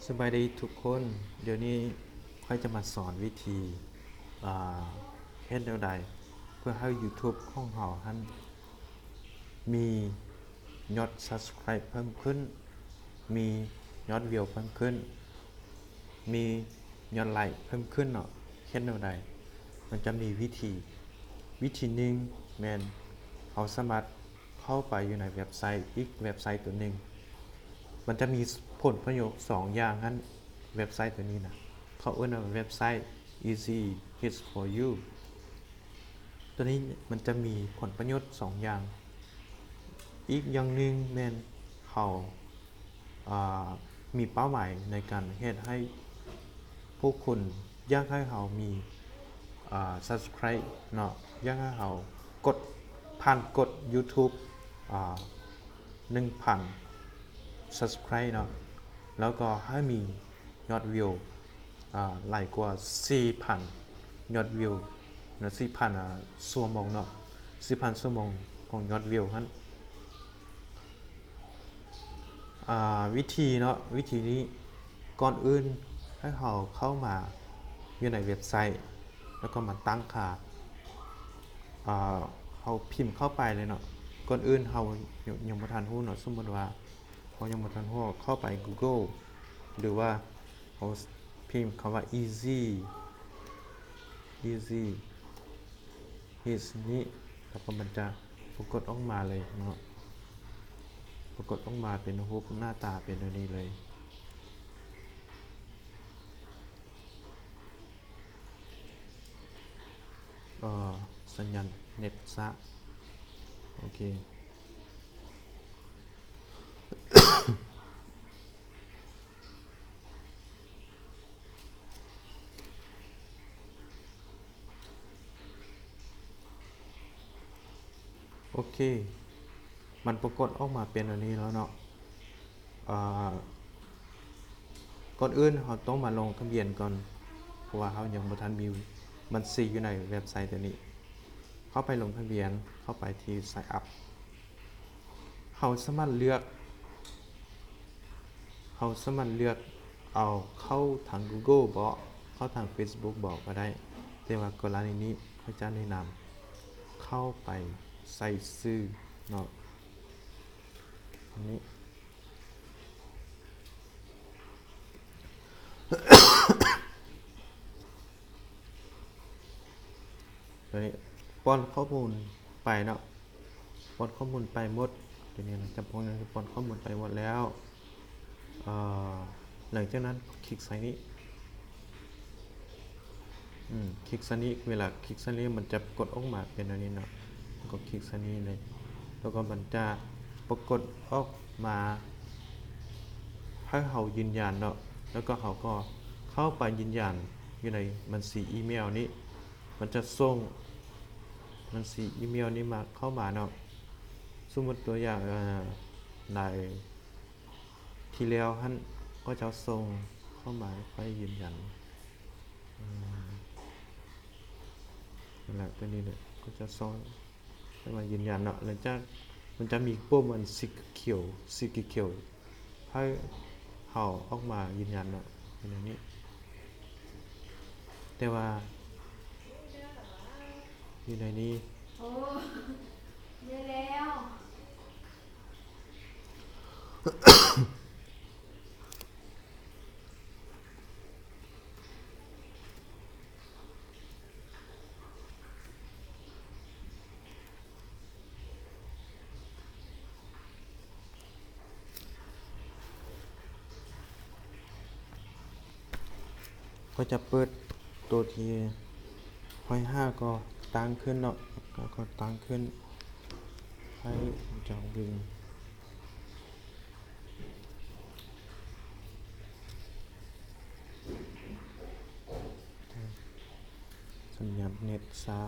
ສະບາຍດີທຸກຄົນ, ດຽວນີ້ຂ້ອຍຈະມາສອນວິທີ ເຮັດແນວໃດເພື່ອໃຫ້ YouTube ຂອງເຮົາຫັ້ນມີຍອດ Subscribe ເພີ່ມຂຶ້ນ, ມີຍອດ View ເພີ່ມຂຶ້ນ, ມີຍອດ Like ເພີ່ມຂຶ້ນເນາະ. ເຮັດແນວໃດ? ມັນຈະມີວິທີ, ວິທີໜຶ່ງແມ່ນເຮົາສາມາດ ເຂົ້າໄປຢູ່ໃນເວັບໄຊ ອີກເວັບໄຊຕົວໜຶ່ງ. ມັນຈະມີຜົນປະໂຫຍດສອງຢ່າງຫັ້ນ, ເວັບໄຊຕົວນີ້ນະ ເຂົາເອີ້ນວ່າເວັບໄຊ Easy Hits for You. ຕົວນີ້ມັນຈະມີຜົນປະໂຫຍດສອງຢ່າງ. ອີກຢ່າງໜຶ່ງແມ່ນເຮົາ ອ່າ ມີເປົ້າໝາຍໃນການເຮັດໃຫ້ຜູ້ຄົນຢາກໃຫ້ເຮົາມີ ອ່າ Subscribe ເນາະ, ຢາກໃຫ້ເຮົາກົດ ຜ່ານກົດ YouTube ອ່າ ໜຶ່ງພັນ Subscribe ເນາະ, ແລ້ວກໍໃຫ້ມີຍອດ View ອ່າ ຫຼາຍກວ່າ ສີ່ພັນ ຍອດ View ເນາະ, ສີ່ພັນ ອ່າ ຊົ່ວໂມງເນາະ, ສີ່ພັນຊົ່ວໂມງຂອງຍອດ View ຫັ້ນ. ອ່າ ວິທີເນາະ, ວິທີນີ້ ກ່ອນອື່ນໃຫ້ເຮົາເຂົ້າມາຢູ່ໃນເວັບໄຊ ແລ້ວກໍມາຕັ້ງຄ່າ ອ່າ ເຮົາພິມເຂົ້າໄປເລີຍເນາະ. ກ່ອນອື່ນເຮົາຍັງ ຍັງບໍ່ທັນຮູ້ເນາະ, ສົມມຸດວ່າເຮົາຍັງບໍ່ທັນຮູ້, ເຂົ້າໄປ Google ຫຼືວ່າເຮົາພິມຄຳວ່າ Easy Easy Hits ນີ້ ແລ້ວກໍມັນຈະປາກົດອອກມາເລີຍເນາະ, ປາກົດອອກມາເປັນຮູບໜ້າຕາເປັນແນວນີ້ເລີຍ. ເອີ ສັນຍານເນັດຊ້າ. ໂອເຄ. ໂອເຄ, ມັນປາກົດອອກມາເປັນແນວນີ້ແລ້ວເນາະ. ເອີ ກ່ອນອື່ນເຮົາຕ້ອງມາລົງທະບຽນກ່ອນ, ເພາະວ່າເຮົາຍັງບໍ່ທັນມີບັນຊີຢູ່ໃນເວັບໄຊຕົວນີ້. ເຂົ້າໄປລົງທະບຽນ, ເຂົ້າໄປທີ່ Sign Up. ເຮົາສາມາດເລືອກ ເຮົາສາມາດເລືອກເອົາເຂົ້າທາງ Google ບໍ ເຂົ້າທາງ Facebook ບໍກໍໄດ້, ແຕ່ວ່າກໍລະນີນີ້ຂ້ອຍຈະແນະນຳເຂົ້າໄປໃສ່ຊື່ເນາະ, ອັນນີ້ ຕົວນີ້ປ້ອນຂໍ້ມູນໄປເນາະ, ປ້ອນຂໍ້ມູນໄປໝົດ. ຕົວນີ້ນະ ຈຳພວກນັ້ນປ້ອນຂໍ້ມູນໄປໝົດແລ້ວ. ເອີ ຫຼັງຈາກນັ້ນຄລິກໃສ່ນີ້, ອືມ ຄລິກໃສ່ນີ້, ເວລາຄລິກໃສ່ນີ້ມັນຈະປາກົດອອກມາເປັນແນວນີ້ເນາະ, ແລ້ວກໍຄລິກໃສ່ນີ້ເລີຍ, ແລ້ວກໍມັນຈະປາກົດອອກມາໃຫ້ເຮົາຢືນຢັນເນາະ, ແລ້ວກໍເຮົາກໍເຂົ້າໄປຢືນຢັນຢູ່ໃນບັນຊີອີເມວນີ້. ມັນຈະສົ່ງບັນຊີອີເມວນີ້ມາ ເຂົ້າມາເນາະ. ສົມມຸດຕົວຢ່າງ ເອີ ໃນທີ່ແລ້ວຫັ້ນ ເຂົາເຈົ້າສົ່ງເຂົ້າມາໃຫ້ຂ້ອຍຢືນຢັນ. ອືມ ນັ້ນແຫຼະ, ຕົວນີ້ແຫຼະ ເຂົາເຈົ້າສົ່ງໃຫ້ມາຢືນຢັນເນາະ. ຫຼັງຈາກ ມັນຈະມີປຸ່ມອັນສີຂຽວ ສີຂຽວ ໃຫ້ເຮົາອອກມາຢືນຢັນເນາະ, ເປັນແນວນີ້. ແຕ່ວ່າຢູ່ໃນນີ້ ໂອ້ ເຍອະແລ້ວ. ຂ້ອຍຈະເປີດໂຕທີ່ຂ້ອຍຫາກໍຕັ້ງຂຶ້ນເນາະ, ກໍຕັ້ງຂຶ້ນໃຫ້ເຈົ້າເບິ່ງ. ສັນຍານເນັດຊ້າ.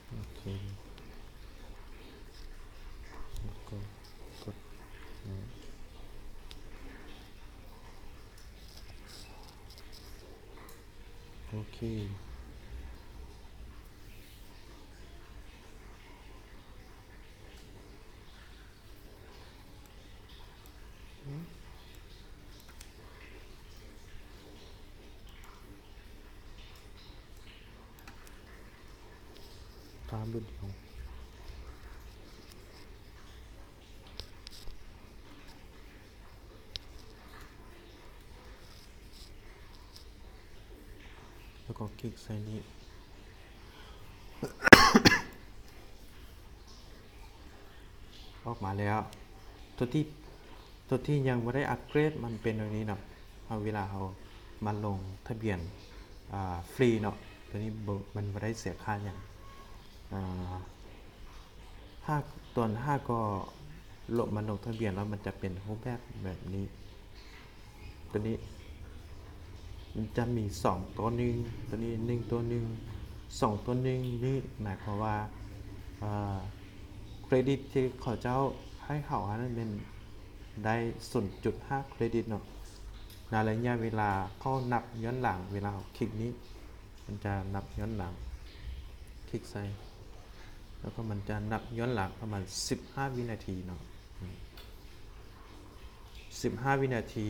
ໂອເຄ ແລ້ວກໍກົດ ອືມ ໂອເຄ. ໂອເຄ ຕາມເບິ່ງເອົາ ແລ້ວກໍຄລິກໃສ່ນີ້ ອອກມາແລ້ວ. ຕົວທີ່ ຕົວທີ່ຍັງບໍ່ໄດ້ອັບເກຣດ ມັນເປັນແບບນີ້ເນາະ. ເຮົາ ເວລາເຮົາມາລົງທະບຽນ ອ່າ ຟຣີເນາະ, ຕົວນີ້ບໍ່ ມັນບໍ່ໄດ້ເສຍຄ່າຫຍັງ. ອ່າ ຫາກ ຕອນ ຫາກກໍລົງ ມາລົງທະບຽນແລ້ວ ມັນຈະເປັນຮູບແບບ ແບບນີ້. ຕົວນີ້ມັນຈະມີສອງຕໍ່ໜຶ່ງ, ຕົວນີ້ໜຶ່ງຕໍ່ໜຶ່ງ, ສອງຕໍ່ໜຶ່ງ. ນີ້ໝາຍຄວາມວ່າ ເອີ ເຄຣດິດທີ່ເຂົາເຈົ້າໃຫ້ເຮົາຫັ້ນແມ່ນໄດ້ສູນຈຸດຫ້າເຄຣດິດເນາະ. ໃນໄລຍະເວລາເຂົານັບຍ້ອນຫຼັງ ເວລາເຮົາຄລິກນີ້ ມັນຈະນັບຍ້ອນຫຼັງ, ຄລິກໃສ່ ແລ້ວກໍມັນຈະນັບຍ້ອນຫຼັງປະມານສິບຫ້າວິນາທີເນາະ. ສິບຫ້າວິນາທີ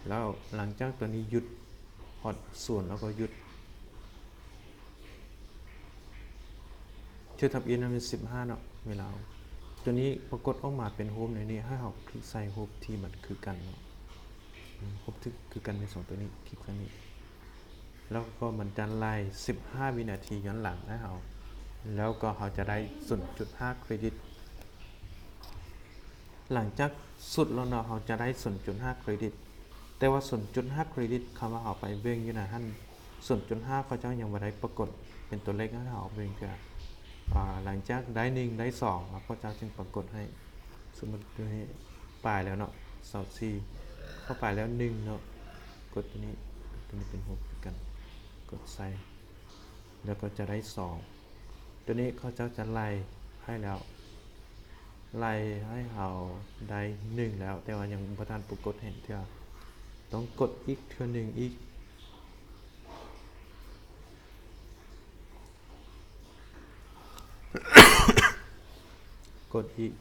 ແລ້ວຫຼັງຈາກຕົວນີ້ຢຸດ ຮອດສູນແລ້ວກໍຢຸດ. ເທື່ອທຳອິດນັ້ນແມ່ນສິບຫ້າເນາະ ເວລາ. ຕົວນີ້ປາກົດອອກມາເປັນຮູບໃນນີ້ ໃຫ້ເຮົາຄລິກໃສ່ຮູບທີ່ມັນຄືກັນເນາະ. ອືມ ຮູບທີ່ຄືກັນມີສອງຕົວນີ້ ຄລິກໃສ່ນີ້ ແລ້ວກໍມັນຈະໄລ່ສິບຫ້າວິນາທີຍ້ອນຫຼັງໃຫ້ເຮົາ ແລ້ວກໍເຮົາຈະໄດ້ສູນຈຸດຫ້າເຄຣດິດ. ຫຼັງຈາກສຸດແລ້ວເນາະ ເຮົາຈະໄດ້ສູນຈຸດຫ້າເຄຣດິດ. ແຕ່ວ່າສູນຈຸດຫ້າເຄຣດິດ ຄຳວ່າເຮົາໄປເບິ່ງຢູ່ໃນຫັ້ນ ສູນຈຸດຫ້າເຂົາເຈົ້າຍັງບໍ່ໄດ້ປາກົດເປັນຕົວເລກໃຫ້ເຮົາເບິ່ງເທື່ອ. ອາ ຫຼັງຈາກໄດ້ໜຶ່ງ ໄດ້ສອງ ແລ້ວເຂົາເຈົ້າຈຶ່ງປາກົດໃຫ້. ສົມມຸດຕົວນີ້ປາຍແລ້ວເນາະ ຊາວສີ່ ເຂົ້າໄປແລ້ວໜຶ່ງເນາະ. ກົດຕົວນີ້ ຕົວນີ້ເປັນຫົກຄືກັນ ກົດໃສ່ ແລ້ວກໍຈະໄດ້ສອງ. ຕົວນີ້ເຂົາເຈົ້າຈະໄລ່ໃຫ້ແລ້ວ ໄລ່ໃຫ້ເຮົາໄດ້ໜຶ່ງແລ້ວ ແຕ່ວ່າຍັງບໍ່ທັນປາກົດໃຫ້ເທື່ອ ຕ້ອງກົດອີກເທື່ອໜຶ່ງອີກ. ກົດອີກ.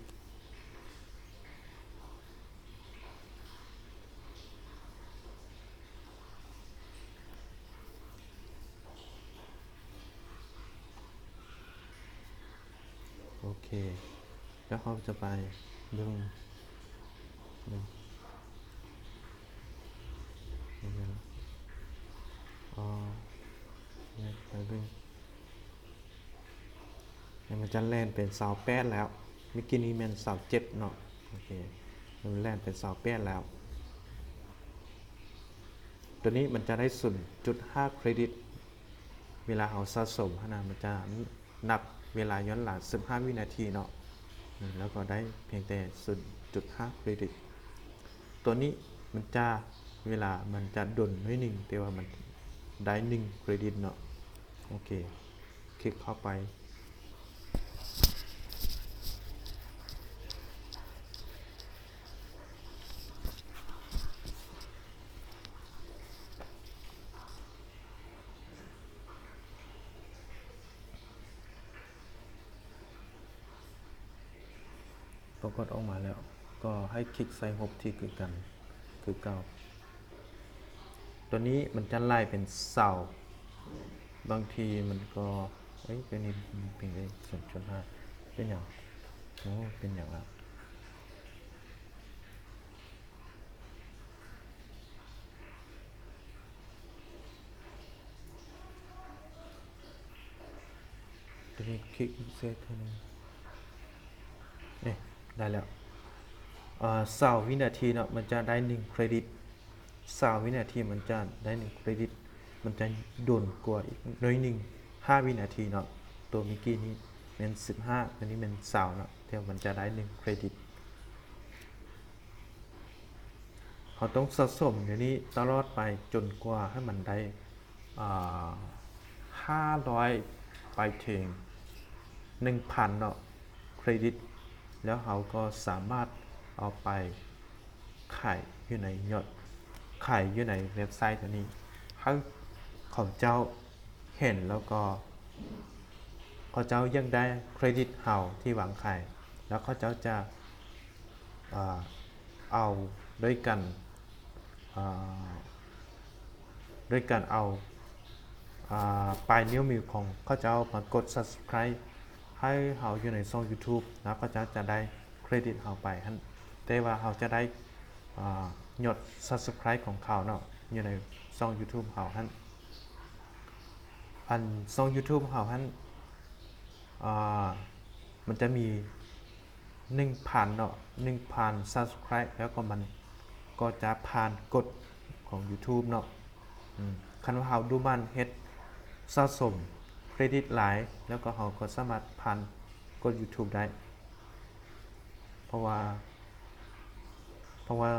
ໂອເຄ ແລ້ວເຮົາຈະໄປເບິ່ງ ເບິ່ງ ເບິ່ງ ອໍ ໄປເບິ່ງ. ແລ້ວມັນຈະແລ່ນເປັນຊາວແປດແລ້ວ. ເມື່ອກີ້ນີ້ແມ່ນຊາວເຈັດເນາະ. ໂອເຄ ມັນແລ່ນເປັນຊາວແປດແລ້ວ. ຕົວນີ້ມັນຈະໄດ້ສູນຈຸດຫ້າເຄຣດິດ ເວລາເຮົາສະສົມຫັ້ນນະ ມັນຈະນັບເວລາຍ້ອນຫຼັງສິບຫ້າວິນາທີເນາະ ແລ້ວກໍໄດ້ພຽງແຕ່ສູນຈຸດຫ້າເຄຣດິດ. ຕົວນີ້ມັນຈະ ເວລາມັນຈະດົນໜ້ອຍໜຶ່ງ ແຕ່ວ່າມັນໄດ້ໜຶ່ງເຄຣດິດເນາະ. ໂອເຄ ຄລິກເຂົ້າໄປ. ປາກົດອອກມາແລ້ວ ກໍໃຫ້ຄລິກໃສ່ຮູບທີ່ຄືກັນ ຄືເກົ່າ. ຕົວນີ້ມັນຈະໄລ່ເປັນຊາວ ບາງທີມັນກໍ ເອີຍ ຕົວນີ້ເປັນໄດ້ສູນຈຸດຫ້າ ເປັນຫຍັງ? ໂອ້ ເປັນຫຍັງລະ? ຕົວນີ້ຄລິກເຊັດເທື່ອໜຶ່ງ. ເອີ ໄດ້ແລ້ວ. ເອີ ຊາວວິນາທີເນາະ ມັນຈະໄດ້ໜຶ່ງເຄຣດິດ. ຊາວວິນາທີມັນຈະໄດ້ໜຶ່ງເຄຣດິດ. ມັນຈະດົນກວ່າອີກໜ້ອຍໜຶ່ງ ຫ້າວິນາທີເນາະ. ຕົວເມື່ອກີ້ນີ້ແມ່ນສິບຫ້າ ຕົວນີ້ແມ່ນຊາວເນາະ ແຕ່ມັນຈະໄດ້ໜຶ່ງເຄຣດິດ. ເຮົາຕ້ອງສະສົມຢູ່ນີ້ຕະຫຼອດໄປຈົນກວ່າໃຫ້ມັນໄດ້ ອ່າ ຫ້າຮ້ອຍ ໄປເຖິງໜຶ່ງພັນເນາະ ເຄຣດິດ ແລ້ວເຮົາກໍສາມາດເອົາໄປຂາຍຢູ່ໃນຍອດ ຂາຍຢູ່ໃນເວັບໄຊຕົວນີ້ ໃຫ້ເຂົາ ເຂົາເຈົ້າເຫັນ ແລ້ວກໍເຂົາເຈົ້າຢາກໄດ້ເຄຣດິດເຮົາທີ່ວາງຂາຍ ແລ້ວເຂົາເຈົ້າຈະ ເອີ ເອົາດ້ວຍການ ເອີ ດ້ວຍການເອົາ ອາ ປາຍນິ້ວມືຂອງເຂົາເຈົ້າມາກົດ Subscribe ໃຫ້ເຮົາຢູ່ໃນຊ່ອງ YouTube ແລ້ວເຂົາເຈົ້າຈະໄດ້ເຄຣດິດເຮົາໄປຫັ້ນ ແຕ່ວ່າເຮົາຈະໄດ້ ອາ ຍອດ Subscribe ຂອງເຂົາເນາະ ຢູ່ໃນຊ່ອງ YouTube ເຮົາຫັ້ນ. ອັນຊ່ອງ YouTube ເຮົາຫັ້ນ ອາ ມັນຈະມີໜຶ່ງພັນເນາະ ໜຶ່ງພັນ Subscribe ແລ້ວກໍມັນກໍຈະຜ່ານກົດຂອງ YouTube ເນາະ. ອືມ ຄັນວ່າເຮົາດຸໝັ່ນເຮັດສະສົມເຄຣດິດຫຼາຍ ແລ້ວກໍເຮົາກໍສາມາດຜ່ານກົດ YouTube ໄດ້ ເພາະວ່າ ເພາະວ່າ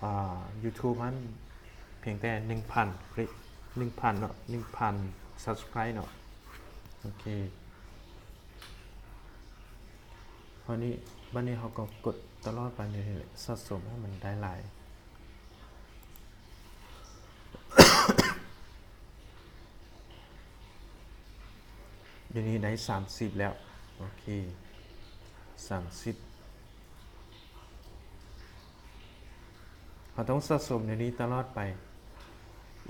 ອາ YouTube ຫັ້ນພຽງແຕ່ໜຶ່ງພັນ ໜຶ່ງພັນເນາະ ໜຶ່ງພັນ Subscribe ເນາະ. ໂອເຄ ເທົ່ານີ້ ບັດນີ້ເຮົາກໍກົດຕະຫຼອດໄປເລື້ອຍໆ ສະສົມໃຫ້ມັນໄດ້ຫຼາຍ. ດຽວນີ້ໄດ້ສາມສິບແລ້ວ ໂອເຄ ສາມສິບ ເຮົາຕ້ອງສະສົມແນວນີ້ຕະຫຼອດໄປ.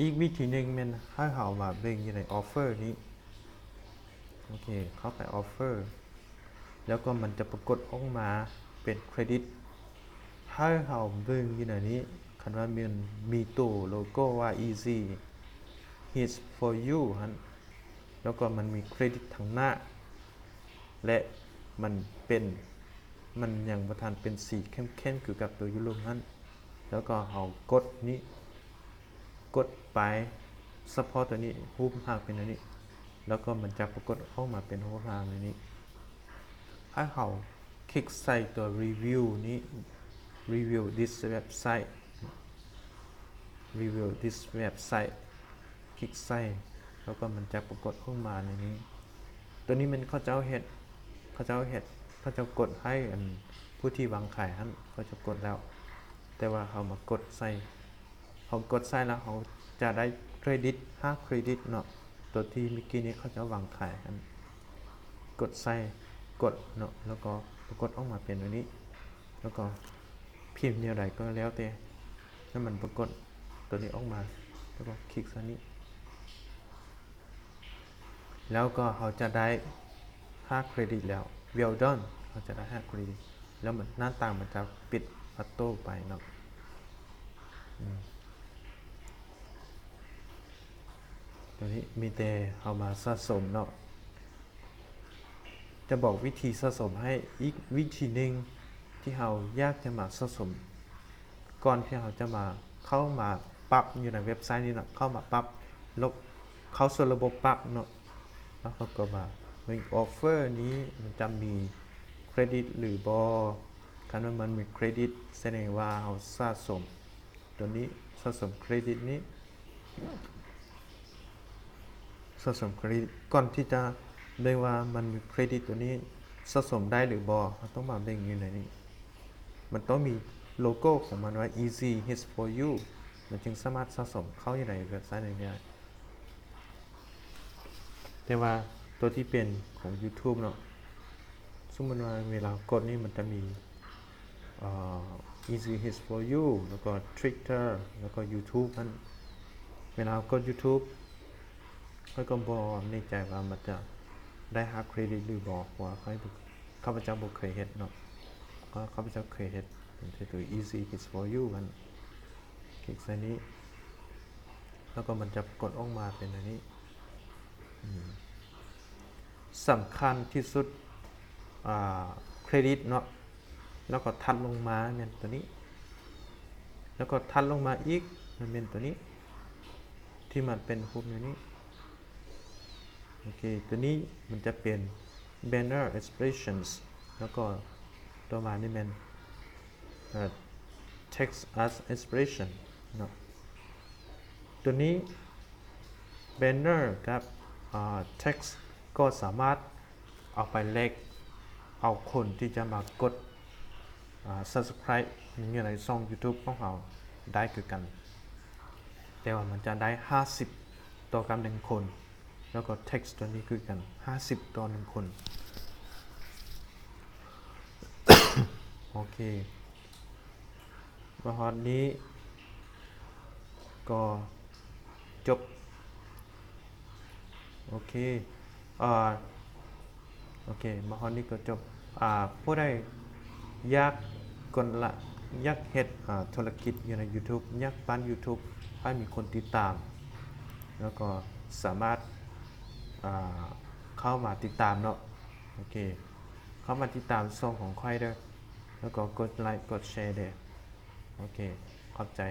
ອີກວິທີໜຶ່ງແມ່ນໃຫ້ເຮົາມາເບິ່ງຢູ່ໃນ Offer ນີ້ ໂອເຄ ເຂົ້າໄປ Offer ແລ້ວກໍມັນຈະປາກົດອອກມາເປັນເຄຣດິດ ໃຫ້ເຮົາເບິ່ງຢູ່ໃນນີ້ ຄັນວ່າມັນມີໂຕໂລໂກ້ວ່າ Easy Hits for You ຫັ້ນ ແລ້ວກໍມັນມີເຄຣດິດທາງໜ້າ ແລະ ມັນເປັນ ມັນຍັງບໍ່ທັນເປັນສີເຂັ້ມໆຄືກັບໂຕຢູ່ລຸ່ມຫັ້ນ ແລ້ວກໍເຮົາກົດນີ້ ກົດໄປສະເພາະໂຕນີ້ ຮູບຮ່າງເປັນແນວນີ້ ແລ້ວກໍມັນຈະປາກົດອອກມາເປັນຮູບຮ່າງແນວນີ້. ໃຫ້ເຮົາຄລິກໃສ່ຕົວ Review ນີ້ Review this website Review this website ຄລິກໃສ່ ແລ້ວກໍມັນຈະປາກົດອອກມາໃນນີ້. ໂຕນີ້ແມ່ນເຂົາເຈົ້າເຮັດ ເຂົາເຈົ້າເຮັດ ເຂົາເຈົ້າກົດໃຫ້ອັນຜູ້ທີ່ວາງຂາຍຫັ້ນ ເຂົາເຈົ້າກົດແລ້ວ ແຕ່ວ່າເຮົາມາກົດໃສ່ ເຮົາກົດໃສ່ແລ້ວເຮົາຈະໄດ້ເຄຣດິດ ຫ້າເຄຣດິດເນາະ ໂຕທີ່ເມື່ອກີ້ນີ້ເຂົາເຈົ້າວາງຂາຍຫັ້ນ ກົດໃສ່ ກົດເນາະ ແລ້ວກໍປາກົດອອກມາເປັນແບບນີ້ ແລ້ວກໍພິມແນວໃດກໍແລ້ວແຕ່ ໃຫ້ມັນປາກົດໂຕນີ້ອອກມາ ແລ້ວກໍຄລິກໃສ່ນີ້ ແລ້ວກໍເຮົາຈະໄດ້ຫ້າເຄຣດິດແລ້ວ Well done ເຮົາຈະໄດ້ຫ້າເຄຣດິດ ແລ້ວມັນ ໜ້າຕ່າງມັນຈະປິດອອໂຕ້ໄປເນາະ. ອືມ ໂຕນີ້ມີແຕ່ເຮົາມາສະສົມເນາະ. ຈະບອກວິທີສະສົມໃຫ້ອີກວິທີໜຶ່ງ ທີ່ເຮົາຢາກຈະມາສະສົມ ກ່ອນທີ່ເຮົາຈະມາ ເຂົ້າມາປັບຢູ່ໃນເວັບໄຊນີ້ເນາະ ເຂົ້າມາປັບ ລົບ ເຂົ້າສູ່ລະບົບປັບເນາະ ແລ້ວເຮົາກໍມາເບິ່ງ Offer ນີ້ ມັນຈະມີເຄຣດິດຫຼືບໍ່. ຄັນວ່າມັນມີເຄຣດິດ ສະແດງວ່າເຮົາສະສົມ ໂຕນີ້ ສະສົມເຄຣດິດນີ້ ສະສົມເຄຣດິດ ກ່ອນທີ່ຈະເບິ່ງວ່າມັນມີເຄຣດິດໂຕນີ້ສະສົມໄດ້ຫຼືບໍ່ ເຮົາຕ້ອງມາເບິ່ງຢູ່ໃນນີ້ ມັນຕ້ອງມີໂລໂກ້ຂອງມັນວ່າ Easy Hits for You ມັນຈຶ່ງສາມາດສະສົມເຂົ້າຢູ່ໃນເວັບໄຊນີ້ໄດ້. ແຕ່ວ່າໂຕທີ່ເປັນຂອງ YouTube ເນາະ ສົມມຸດວ່າເວລາເຮົາກົດນີ້ ມັນຈະມີ ເອີ Easy Hits for You ແລ້ວກໍ Twitter ແລ້ວກໍ YouTube ຫັ້ນ ເວລາເຮົາກົດ YouTube ຂ້ອຍກໍບໍ່ແນ່ໃຈວ່າມັນຈະໄດ້ຮັບເຄຣດິດຫຼືບໍ່ ເພາະວ່າຂ້ອຍ ຂ້າພະເຈົ້າບໍ່ເຄີຍເຮັດເນາະ ເພາະວ່າຂ້າພະເຈົ້າເຄີຍເຮັດເປັນຕົວ Easy Hits for You ຫັ້ນ ຄລິກໃສ່ນີ້ ແລ້ວກໍມັນຈະປາກົດອອກມາເປັນແບບນີ້. ອືມ ສຳຄັນທີ່ສຸດ ອ່າ ເຄຣດິດເນາະ ແລ້ວກໍຖັດລົງມາແມ່ນຕົວນີ້ ແລ້ວກໍຖັດລົງມາອີກ ມັນແມ່ນຕົວນີ້ ທີ່ມັນເປັນຮູບແນວນີ້. ໂອເຄ ຕົວນີ້ມັນຈະເປັນ Banner Expressions ແລ້ວກໍຕໍ່ມານີ້ແມ່ນ ເອີ Text as Expression ເນາະ. ຕົວນີ້ Banner ກັບ ເອີ Text ກໍສາມາດເອົາໄປແລກເອົາຄົນທີ່ຈະມາກົດ ເອີ Subscribe ຢູ່ໃນຊ່ອງ YouTube ຂອງເຮົາໄດ້ຄືກັນ ແຕ່ວ່າມັນຈະໄດ້ຫ້າສິບ ຕໍ່ກັບໜຶ່ງຄົນ ແລ້ວກໍ text ຕົວນີ້ຄືກັນ ຫ້າສິບຕໍ່ໜຶ່ງຄົນ. ໂອເຄ ມາຮອດນີ້ກໍຈົບ. ໂອເຄ ອ່າ ໂອເຄ ມາຮອດນີ້ກໍຈົບ. ອ່າ ຜູ້ໃດຢາກກົດໄລ ຢາກເຮັດ ອ່າ ທຸລະກິດຢູ່ໃນ YouTube ຢາກປັ່ນ YouTube ໃຫ້ມີຄົນຕິດຕາມ ແລ້ວກໍສາມາດ ອ່າ ເຂົ້າມາຕິດຕາມເນາະ. ໂອເຄ ເຂົ້າມາຕິດຕາມຊ່ອງຂອງຂ້ອຍເດີ້ ແລ້ວກໍກົດໄລ ກົດແຊເດີ້. ໂອເຄ ຂອບໃຈ.